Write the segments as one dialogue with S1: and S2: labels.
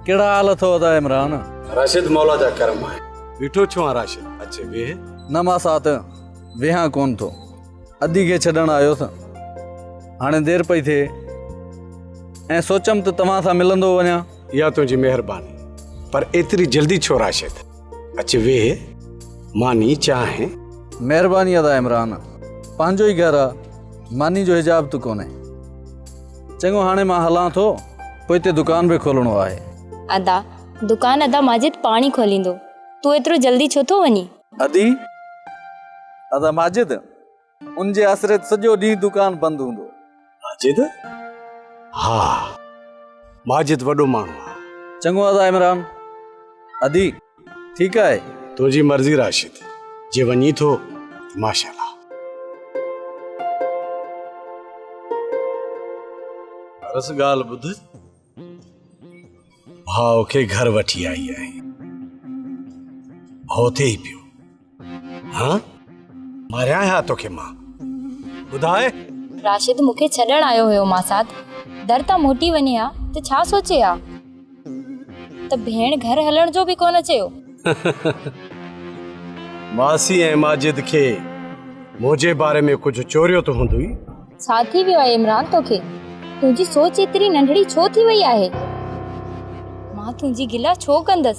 S1: ڪهڙا حال اٿو ادا عمران؟
S2: راشد مولا جا ڪرم آهن. بيٺو ڇو آن راشد اچ ويهه.
S1: نه ماسات ويهان ڪونه ٿو. ادي کي ڇڏڻ آيس. هاڻي دير پئي ٿئي ۽ سوچيم ته توهان سان ملندو وڃان.
S2: اها تنهنجي مهرباني پر ايتري جلدي ڇو راشد؟ اچ ويهه ماني چانهه.
S1: مهرباني ادا عمران. پنهنجو ئي گهر آ ماني جو حجاب ته ڪونهي. چڱو هاڻي مان هلان ٿو پوئتي دڪان به کولڻو آهي.
S3: ادا دڪان ادا ماجد پاڻ ئي کوليندو تون ايترو جلدي ڇو ٿو وڃين؟
S1: ادي ادا ماجد ان جي آسري ته سڄو ڏينهن دڪان بند هوندو.
S2: ماجد؟ ها ماجد وڏو ماڻهو آ.
S1: چڱو ادا عمران. ادي ٺيڪ آهي.
S2: تنهنجي مرضي راشد جي وڃين ٿو ته ماشاءالله. پارس ڳالهه ٻڌ. ڀاء کي گهر وٺي آئي آهين. ڀؤ ٿئي ئي پيو. ها؟ ماريان ها توکي مان. ٻڌاء.
S3: راشد مون کي ڇڏڻ آيو هيو ماسات. در تان موٽي وڃي ها ته ڇا سوچي ها؟ ته ڀيڻ گهر هلڻ جو به ڪونه چيو.
S2: ماسي ۽ ماجد کي منهنجي باري ۾ ڪجهه چوريو ته هوندوئي.
S3: ڇا ٿي ويو آهي عمران توکي؟ تنهنجي سوچ ايتري ننڍڙي ڇو ٿي وئي آهي؟ مان تنهنجي گلا ڇو ڪندس؟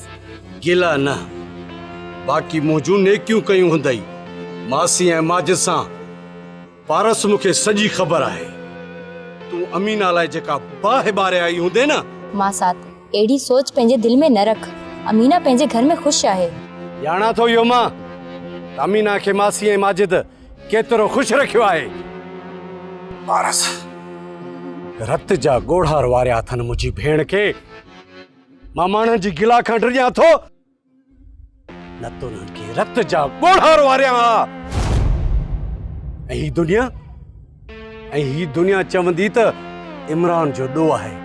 S2: گلا نه، باقي منهنجون نيڪيون ڪيون هوندئي ماسي ۽ ماجد سان. پارس مون کي سڄي خبر آهي. تون امينا لاء جيڪا باهه ٻاري آئي هوندين نه.
S3: ماسات، اهڙي سوچ پنهنجي دل ۾ نه رک. امينا پنهنجي گهر ۾ خوش آهي.
S2: ڄاڻان ٿو اهو مان ته امينا کي ماسي ۽ ماجد ڪيترو خوش رکيو آهي. پارس، رت جا ڳوڙها روئاريا اٿن منهنجي ڀيڻ کي. مان ماڻهن جي گلا کان ڊڄان ٿو. نه ته انهن کي رت جا ڳوڙها روئاريان ها. ۽ هي دنيا ۽ هي دنيا چوندي ته عمران جو ڏوهه آهي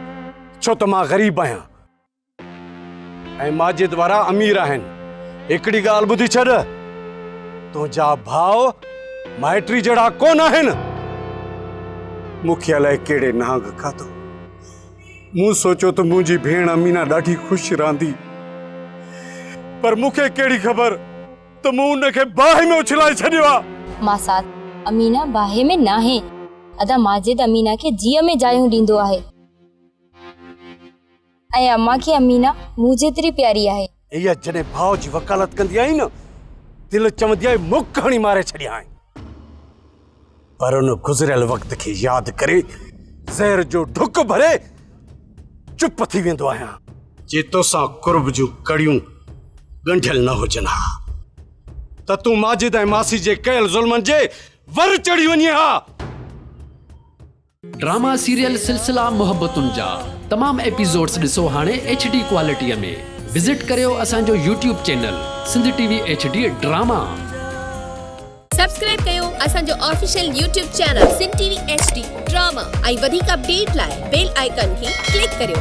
S2: ڇو ته مان غريب آهيان. ۽ ماجد وارا امير آهن. هڪڙي ڳالهه ٻڌي ڇڏ، تنهنجا ڀاء مائٽي جهڙا ڪونه آهن. مون کي الائي ڪهڙي نانگ کاڌو. مون سوچيو ته منهنجي ڀيڻ امينه ڏاڍي خوش رهندي، پر مون کي ڪهڙي خبر ته مون ان کي باهه ۾ اڇلائي ڇڏيو آ.
S3: ماسات، امينه باهه ۾ ناهي. ادا ماجد امينه کي جيء ۾ جايون ڏيندو آهي. ۽ امان کي امينه مون جيتري پياري آهي.
S2: اها جڏهن ڀاء جي وڪالت ڪندي آهين نه، دل چوندي آهي مڪ هڻي ماري ڇڏيانء. پر ان گذريل وقت کي ياد ڪري زهر جو ڍڪ ڀري چپ ٿي ويندو آهيان. جي توسان قرب جون ڪڙيون ڳنڍيل نه هجن ها ته تون ماجد ۽ ماسي جي ڪيل ظلمن جي ور چڙهي وڃين ها.
S4: ڊراما سيريل سلسلا محبتن جا تمام ايپيسوڊس ڏسو هاڻي ايڇ ڊي ڪوالٽي ۾ وزٽ ڪريو اسان جو YouTube channel Sindh T V H D drama.
S5: Subscribe ڪيو اسان جو official YouTube channel Sindh T V H D drama ۽ وڌيڪ اپڊيٽ لاء بيل آئيڪان کي ڪلڪ ڪريو.